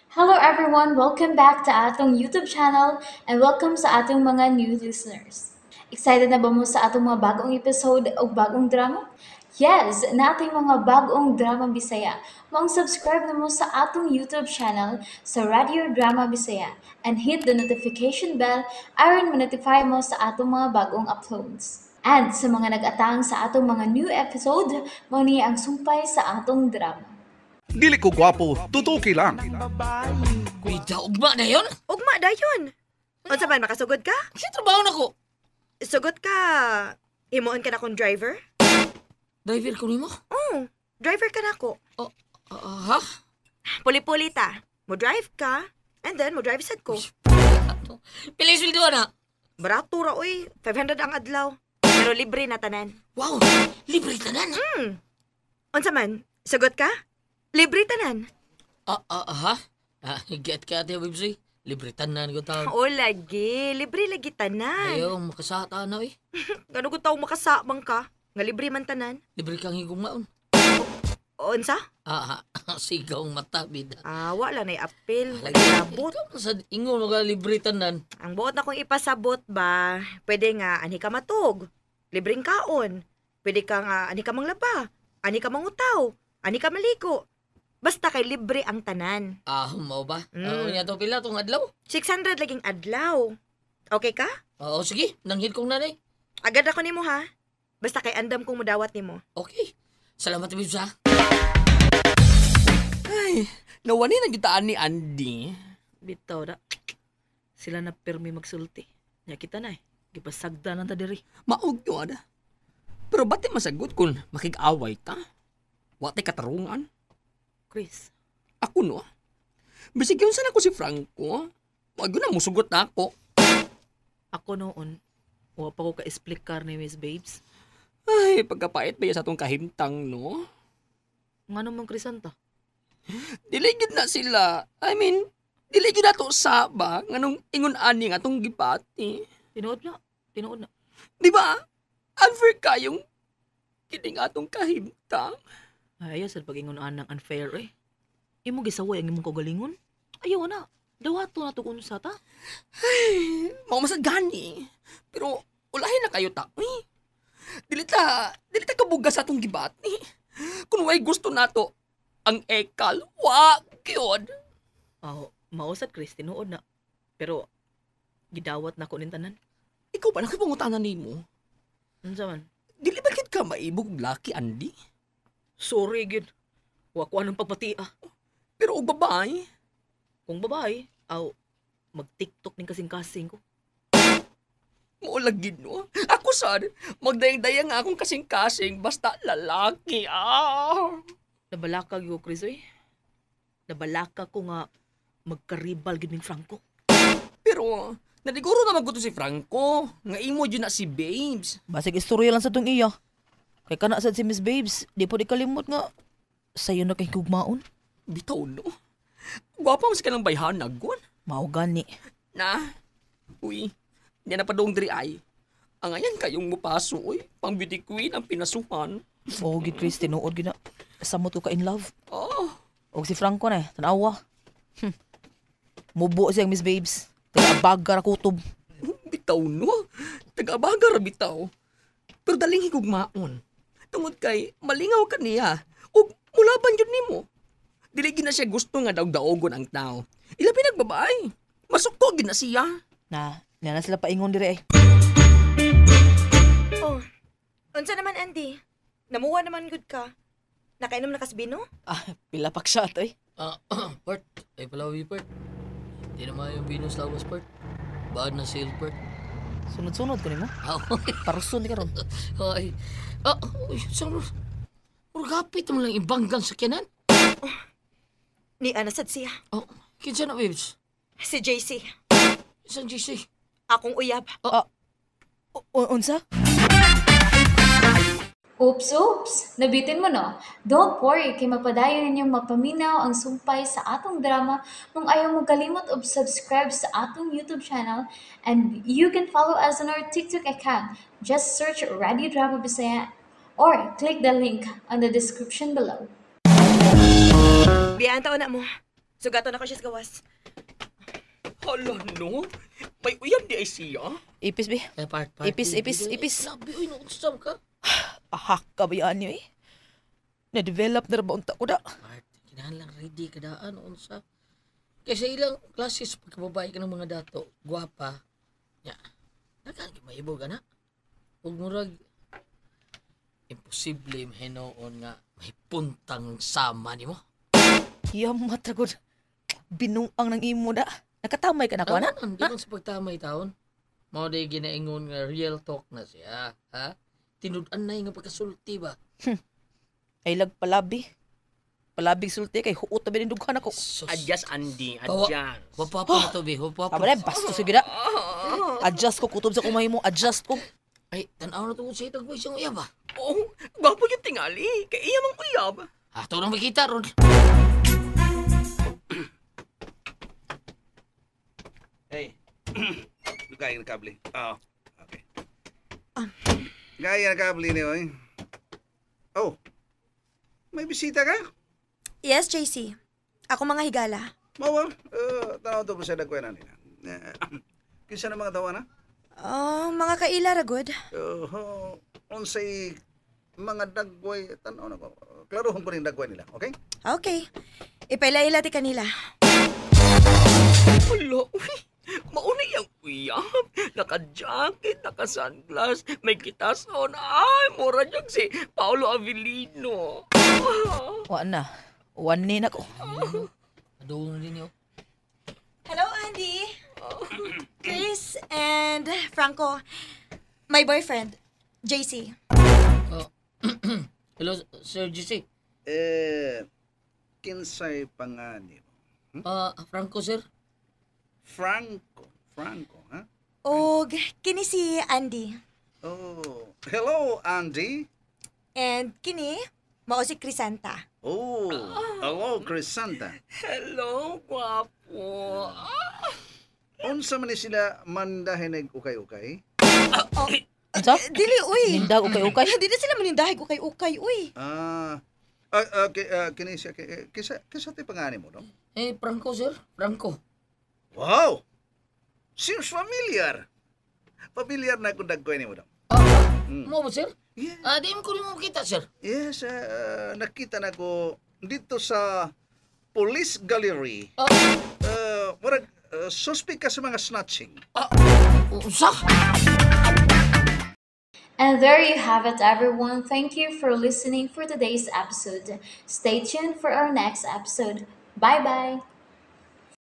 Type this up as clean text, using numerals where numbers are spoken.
Hello everyone! Welcome back to atong YouTube channel and welcome sa atong mga new listeners. Excited na ba mo sa atong mga bagong episode o bagong drama? Yes! Nating mga bagong drama Bisaya. Maong subscribe na mo sa atong YouTube channel sa Radio Drama Bisaya and hit the notification bell aron ma-notify mo sa atong mga bagong uploads. And sa mga nag-atang sa atong mga new episode, mao ni ang sumpay sa atong drama. Dili ko gwapo, tutuki lang. Bida, ugma na yun? Ugma dayon. Unsa man, makasugod ka? Kasi trabaho na ko. Sugod ka. Himuon ka na akong driver? Driver ko nimo? Oo, driver ka na ako. Oh, ah, ha? Puli-puli ta. Mo drive ka, and then mo drive sad ko. Pila sweldo na? Barato ra oy, 500 ang adlaw. Pero libre na tanan. Wow, libre tanan. Unsa man, sugot ka? Libre tanan. Ah, ah, ha? Ah, get ka ate, Wibsy. Libre tanan ko tawag. O lagi, libre lagi tanan. Ayaw, makasata na eh. Gano ko taw makasamang ka? Nga libre man tanan. Libre kang higugmaon. Unsa? Ah, ah, sigaw mata, bida. Ah, wala na apil. Lagi Lagi. Ikaw na sa ingon mga libre tanan. Ang buot na kong ipasabot ba, pwede nga ani ka matug. Libreng kaon. Pwede ka nga ani ka manglaba, ani ka mangutaw, ani ka maligo. Basta kay libre ang tanan. Ah, mao ba? Mm. Ah, unya to pila tong adlaw? 600 laging adlaw. Okay ka? Oo, sige. Nanghid kong nanay. Agad ako nimo ha. Basta kay andam kong mudawat nimo. Okay. Salamat, Wibs, ha? Ay, nawani na gitaan ni Andy. Bitaw na. Sila na pirmi magsulti. Nya kita na eh. Gipasagda na ta diri. Maog yun. Pero ba't di masagot kung makig-away ta? Wa tay katarungan. Chris, Ako no. Bisig yun sana ko si Franco. Wag yun na musugot na ako. Ako noon, wa pa ko ka-explikar ni Miss Babes. Ay, pagkapait ba yan sa atong kahimtang, no? Nga naman, Crisanta? Dili gyud na sila. I mean, dili gyud nato saba nganong ingon ani nga atong gipati. Tinuod na. Tinuod na. Di ba? Unfair kayong kining atong kahimtang. Ay, ayaw sa pag-ingon anang unfair eh. Imo gisaway ang imong kaugalingon. Ayaw na. Dawato na to kung sa ta. Ay, mao masad gani. Pero ulahin na kayo ta. Uy. Dili ta kabugas sa atong gibati. Kung way gusto nato, ang ekal, wa gyud. Aw, mao sad Chris, tinuod na. Pero gidawat na ko nin tanan. Ikaw ba nakipangutana nimo? Unsa man? Dili ba gid ka maibog og laki, Andy? Sorry gid. Wa ko anong pagpati ah. Pero og babae, Kung babae, aw mag-TikTok ning kasing-kasing ko. Mao lagi no. Ako sad, magdayang-dayang nga akong kasing-kasing basta lalaki. Ah. Nabalaka gyud ko, Chris, oy. Nabalaka ko nga magkaribal gyud ning Franco. Pero naliguro na maguto si Franco. Nga imo jud na si Babes. Basig istorya lang sa tong iya. Kay kana sad si Miss Babes, di po di kalimot nga sayo na kay gugmaon. Bitaw no. Gwapa mo sa kanang bayhanag gon. Mao gani. Na, uy, di na padong diri ay. Ang ayan kayong mupaso, uy. Pang beauty queen ang pinasuhan. Mao gid Chris, tinuod gid na. Samot ko ka in love. Oh, Og si Franco na eh, tanawa. Mubo siyang Miss Babes. Taga-abaga ra kutob. Bitaw no. Taga-abaga ra bitaw. Pero daling higugmaon. Tungod kay malingaw ka niya. Ug mulaban jud nimo. Dili gid na siya gusto nga daog-daogon ang tao. Ilabi nagbabae. Masuko gid na siya. Na, na na sila paingon dire eh. Oh, unsa naman Andy? Namuha naman gud ka. Nakainom na kasbino? Ah, pila pak shot eh. Ah, Pert. Ay palawi, Pert. Di naman yung Venus lawas, Pert. Bad na sale, Pert. Sunod-sunod ko nimo. Ah, Paruson di karon. ay. Ah, uy, saan mo? Murgapit mo lang ibanggang sakyanan. Oh, ni ana sad siya. Oh, kinsa na, babes? Si JC. Isang JC. Akong uyab. Ah, unsa? Oops, oops! Nabitin mo no? Don't worry, kay mapadayon ninyong mapaminaw ang sumpay sa atong drama kung ayaw mo kalimot og subscribe sa atong YouTube channel, and you can follow us on our TikTok account. Just search Radio Drama Bisaya or click the link on the description below. Biyaan taon na mo. Sugaton ako siya sa gawas. Hala no, may uyab di ay siya. Ipis be. Eh, part, part. Ipis, ipis, ipis. Labi, uy, naunsam ka. Ahak ka ba yan eh? Na-develop na ra ba unta ko da? Part, kinahanglan ready ka daan, unsa. Kaysa ilang klase sa pagkababae ka ng mga dato, gwapa, nya, daghan kay mahibog ana. Ug murag imposible mahinoon nga mahipuntang sama nimo. Yamat ra gud. Binuang ng imo da. Nakatamay ka na ko ana. Tawanan, di man sa pagtamay taon. Mao day ginaingon nga real talk na siya, ha? Tinud-an na nga pagkasulti ba? Ay lag palabi. Palabig sulti kay huot na binindughan ako. Sus. Adjust, Andy, Bawa- adjust. Wapapo na to, be. Wapapo. Tama na, bastos sige na. Adjust ko, kutob sa kumay mo, adjust ko. Ay, tanaw na to kung sa itag siyang uyab, ah. Oh, gwapo yung tingali. Kay iya mang uyab. Ato nang makita ron. Hey. Gaya ng kable. Oo. Okay. Gaya ng kable niyo, eh. Oh. May bisita ka? Yes, JC. Ako mga higala. Mawa, tanaw to po sa dagkwena nila. Kinsa na mga tawa na? Oh, mga kaila ra gud. Oh, unsay mga dagway, tanaw na ko. Klarohon ko rin dagway nila, okay? Okay. Ipaila-ila ti kanila. Hala, uy. Mauna iyang uyab. Naka-jacket, naka-sunglass, may kitason. Ay, mura niyang si Paolo Avellino. Wa na. One na ko. Adoon na din yun. Hello, Andy. Chris and Franco. My boyfriend, JC. Oh. Hello, Sir GC. Eh, kinsay pangani mo? Ah, Franco, sir. Franco. Franco, ha? Og kini si Andy. Oh, hello, Andy. And kini, mao si Crisanta. Oh, hello, Crisanta. Hello, gwapo. Unsa man ni sila mandahin og ukay-ukay? Unsa? Dili, uy. Nindag ukay-ukay. Dili sila manindahig ukay-ukay, uy. Ah, kini siya kisa kisa ti pangani mo, no? Eh, Franco, sir. Franco. Wow! Seems familiar. Familiar na kung dagkoy nimo, no? Ah, mo ba, sir? Yeah. Ah, di mo ko rin mo kita, sir. Yes, nakita na ko dito sa Police Gallery. Ah, Murag suspect ka sa mga snatching. Unsa? And there you have it, everyone. Thank you for listening for today's episode. Stay tuned for our next episode. Bye bye.